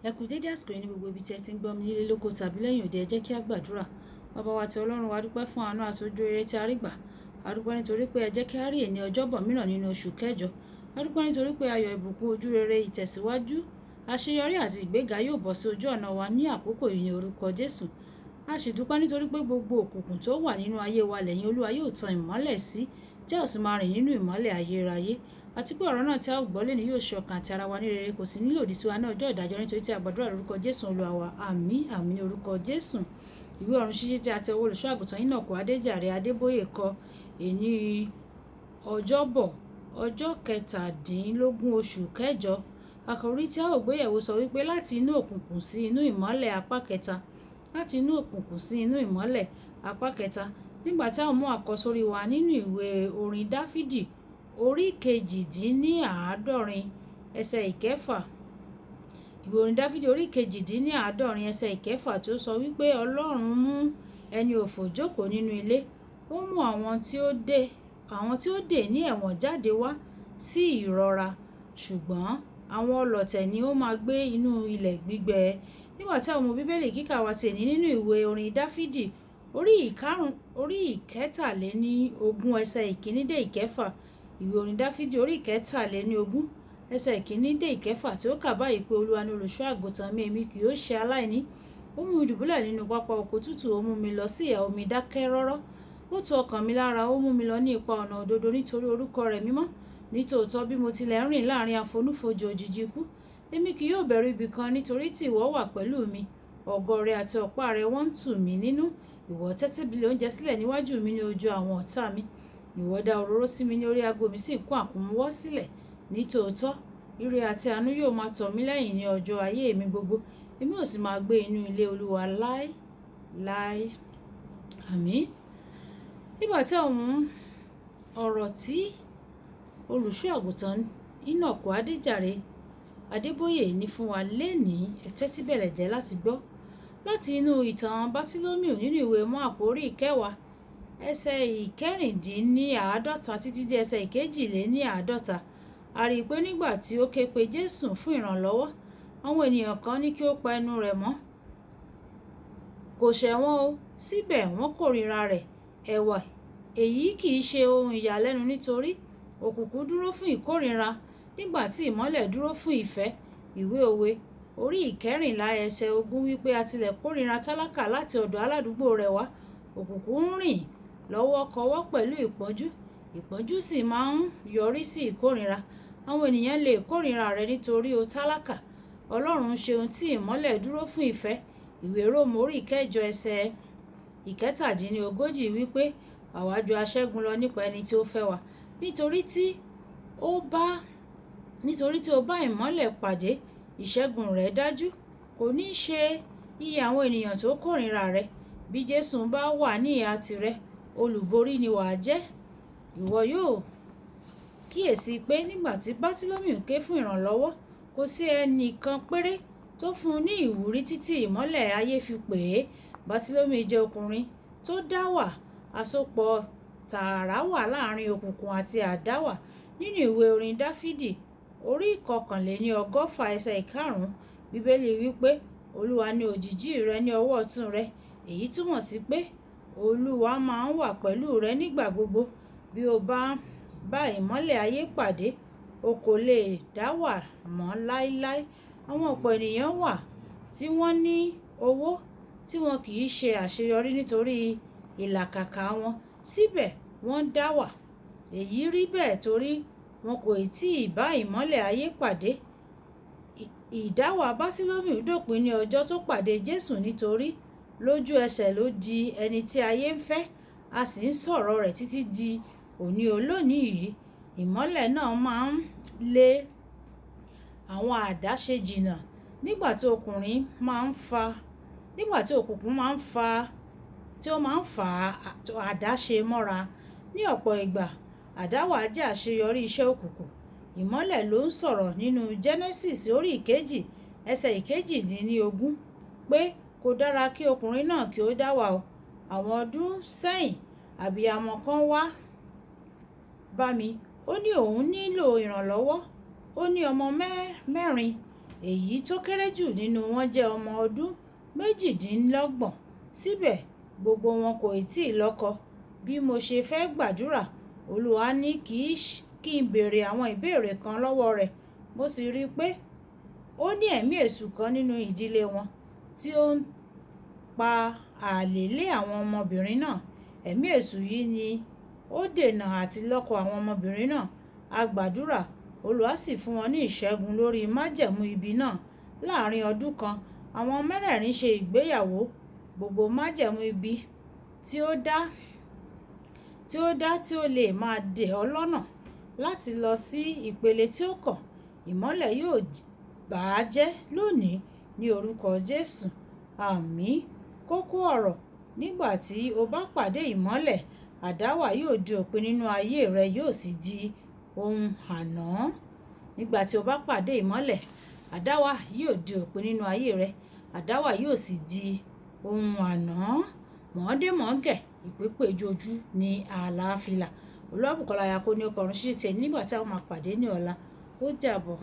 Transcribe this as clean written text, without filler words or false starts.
Ẹ kú dédé àsìkò yìí ní gbogbo ibi tí ẹ ti ń gbọ́ mi nílé lóko tàbí lẹ́yìn òde. Ẹ jẹ́ kí a gbàdúrà. Baba wa ti Ọlọ́run wa, dúpẹ́ fún àánú àti ojú rere tí a rí gbà. A dúpẹ́ nítorí pé ẹ jẹ́ kí a rí èní ọjọ́bọ̀ mìíràn nínú oṣù kẹjọ. A dúpẹ́ nítorí pé ayọ̀, ìbùkún, ojú rere, ìtẹ̀síwájú, àṣeyọrí àti ìgbéga yóò bọ́ sí ojú ọ̀nà wa ní àkókò yìí ní orúkọ Jésù. A sì dúpẹ́ nítorí pé gbogbo òkùnkùn tó wà nínú ayé wa lẹ́yìn Olúwa yóò tan ìmọ́lẹ̀ sí, tí a ó sì máa rìn nínú ìmọ́lẹ̀ ayérayé. Àti pé ọ̀rọ̀ náà tí a ó gbọ́ lónìí yóò ṣe ọkàn àti ara wa ní rere, kò sì ní lòdì sí wa ní ọjọ́ ìdájọ́, nítorí tí a gbàdúrà lórúkọ Jésù Olúwa wa. Àmín, àmín ní orúkọ Jésù. Ìwé ọ̀run ṣíṣí tí a tẹ ọwọ́ olùṣọ́ àgùntàn Enoch Adéjàre Adébóyè kọ èní ọjọ́bọ̀, ọjọ́ 17 oṣù kẹjọ. Àkòrí tí a ó gbéyẹ̀wò sọ wípé láti inú òkùnkùn sí inú ìmọ́lẹ̀, apá kẹta. Láti inú òkùnkùn sí inú ìmọ́lẹ̀, apá kẹta. Nígbà tí a ó mú àkọ́sórí wa nínú ìwé orin Dáfídì orí 78 ẹsẹ̀ 6. Ìwé orin Dáfídì orí 78 ẹsẹ̀ 6 tí ó sọ wípé Ọlọ́run mú ẹni òfò jókòó nínú ilé. Ó mú àwọn tí ó dè ní ẹ̀wọ̀n jáde wá sí ìrora, ṣùgbọ́n àwọn ọlọ̀tẹ̀ ni ó máa gbé inú ilẹ̀ gbígbẹ. Nígbà tí a mú Bíbélì kíkà wa ti èní nínú ìwé orin Dáfídì orí 23 ẹsẹ̀ 1 dé 6. Ìwé orin Dáfídì orí 23 ẹsẹ̀ 1 dé 6 tí ó kà báyìí pé Olúwa ni olùṣọ́ àgùntàn mi, èmi kì yóò ṣe aláìní. Ó mú mi dùbúlẹ̀ nínú pápá oko tútù, ó mú mi lọ sí ìhà omi dákẹ́ rọ́rọ́. Ó tu ọkàn mi lára, ó mú mi lọ ní ipa ọ̀nà òdodo nítorí orúkọ rẹ̀ mímọ́. Nítòótọ́ bí mo tilẹ̀ ń rìn láàrin àfonúfojì òjìji ikú, èmi kì yóò bẹ̀rù ibi kan, nítorí tí ìwọ wà pẹ̀lú mi. Ọ̀gọ rẹ àti ọ̀pá rẹ wọ́n ń tù mí nínú. Ìwọ tẹ́ tábìlì oúnjẹ sílẹ̀ níwájú mi ní ojú àwọn ọ̀tá mi. Ìwọ dá òróró sí mi ní orí ago mi sì kún àkúnwọ́ sílẹ̀. Nítòótọ́, ire àti àánú yóò máa tọ̀ mí lẹ́yìn ní ọjọ́ ayé mi gbogbo. Èmi ó sì máa gbé inú ilé Olúwa láé láé. Àmín. Nígbà tí àwọn ọ̀rọ̀ tí olùṣọ́ àgùntàn Enoch Adéjàre Adébóyè ní fún wa lénìí, ẹ tẹ́tí bẹ̀lẹ̀ jẹ́ láti gbọ́. Láti inú ìtàn Bátílómìù nínú ìwé Máàkù orí 10 ẹsẹ̀ 46 títí dé ẹsẹ̀ 52. A rí i pé nígbà tí ó ké pe Jésù fún ìrànlọ́wọ́, àwọn ènìyàn kan ní kí ó pa ẹnu rẹ̀ mọ́. Kò ṣẹ̀ wọ́n o, síbẹ̀ wọ́n kórìíra rẹ̀. Ẹ̀wà èyí kì í ṣe ohun ìyàlẹ́nu nítorí òkùnkùn dúró fún ìkórìíra nígbà tí ìmọ́lẹ̀ dúró fún ìfẹ́. Ìwé òwe orí 14 ẹsẹ̀ 20 wípé a tilẹ̀ kórìíra tálákà láti ọ̀dọ̀ aládùúgbò rẹ̀ wá. Òkùnkùn ń rìn lọ́wọ́kọ́wọ́ pẹ̀lú ìpọ́njú, ìpọ́njú sì máa ń yọrí sí ìkórìíra. Àwọn ènìyàn lè kórìíra rẹ nítorí o tálákà. Ọlọ́run ṣe ohun tí ìmọ́lẹ̀ dúró fún ìfẹ́. Ìwé Róòmù orí 8 ẹsẹ̀ 37 wípé àwa ju aṣẹ́gun lọ nípa ẹni tí ó fẹ́ wa. Nítorí tí ó bá ìmọ́lẹ̀ pàdé, ìṣẹ́gun rẹ̀ dájú. Kò ní ṣe iye àwọn ènìyàn tó kórìíra rẹ. Bí Jésù bá wà ní ìhà tirẹ̀, olùborí ni wà á jẹ́. Ìwọ yóò kíyèsi pé nígbà tí Bátílómìù ké fún ìrànlọ́wọ́, kò sí ẹnì kan péré tó fún un ní ìwúrí títí ìmọ́lẹ̀ ayé fi pè é. Bátílómìù jẹ́ ọkùnrin tó dá wà. Àsopọ̀ tààrà wà láàrin òkùnkùn àti àdáwà. Nínú ìwé orin Dáfídì orí 121 ẹsẹ̀ 5, Bíbélì wípé Olúwa ni òjìji rẹ ní ọwọ́ ọ̀tún rẹ. Èyí túmọ̀ sí pé Olúwa máa ń wà pẹ̀lú rẹ nígbà gbogbo. Bí o bá bá ìmọ́lẹ̀ ayé pàdé, o kò lè dá wà mọ́ láíláí. Àwọn ọ̀pọ̀ ènìyàn wà tí wọ́n ní owó tí wọn kì í ṣe àṣeyọrí nítorí ìlàkàkà wọn, síbẹ̀ wọ́n dá wà. Èyí rí bẹ́ẹ̀ torí wọn kò ì tí ì bá ìmọ́lẹ̀ ayé pàdé. Ìdáwà Bátílómìù dópin ní ọjọ́ tó pàdé Jésù, nítorí lójú ẹsẹ̀ ló di ẹni tí ayé ń fẹ́, a sì ń sọ̀rọ̀ rẹ̀ títí di òní olónìí yìí. Ìmọ́lẹ̀ náà máa ń lé àwọn àdáṣe jìnnà nígbà tí ọkùnrin máa ń fa, nígbà tí òkùnkùn máa ń fa, tí ó máa ń fa àdáṣe mọ́ra. Ní ọ̀pọ̀ ìgbà, àdáwà jẹ́ àṣeyọrí iṣẹ́ òkùnkùn. Ìmọ́lẹ̀ ló ń sọ̀rọ̀ nínú Genesis orí 2 ẹsẹ̀ 18 pé kò dára kí ọkùnrin náà kí ó dá wà o. Àwọn ọdún sẹ́yìn, àbíyamọ kan wá bá mi. Ó ní òun nílò ìrànlọ́wọ́. Ó ní ọmọ mẹ́rin. Èyí tó kéré jù nínú wọn jẹ́ ọmọ ọdún 28. Síbẹ̀, gbogbo wọn kò ì tíì lọ́kọ. Bí mo ṣe fẹ́ gbàdúrà, Olúwa ní kí n béèrè àwọn ìbéèrè kan lọ́wọ́ rẹ̀. Mo sì rí pé ó ní ẹ̀mí èṣù kan nínú ìdílé wọn tí ó ń pa àlè lé àwọn ọmọbìnrin náà. Ẹ̀mí èṣù yìí ni ó dènà àti lọ́kọ àwọn ọmọbìnrin náà. A gbàdúrà, Olúwa sì fún wọn ní ìṣẹ́gun lórí májẹ̀mú ibi náà. Láàárín ọdún kan, àwọn mẹ́rẹ̀ẹ̀rin ṣe ìgbéyàwó. Gbogbo májẹ̀mú ibi tí ó dá tí ó lè máa dè ọ́ lọ́nà láti lọ sí ìpele tí ó kàn, ìmọ́lẹ̀ yóò bà á jẹ́ lónìí ní orúkọ Jésù. Àmín. Kókó ọ̀rọ̀: nígbà tí o bá pàdé ìmọ́lẹ̀, àdáwà yóò di òpin nínú ayé rẹ, yóò sì di ohun àná. Nígbà tí o bá pàdé ìmọ́lẹ̀, àdáwà yóò di òpin nínú ayé rẹ, àdáwà yóò sì di ohun àná. Mọ̀ọ́dé mọ̀ọ́gẹ̀, ìpépéjú ojú ní àlàáfíà. Olúwabùkọ́lá Ayako ní ó kọrin ṣíṣe tiẹ̀ nígbà tí a ó máa pàdé ní ọ̀la. Ó dàbọ̀.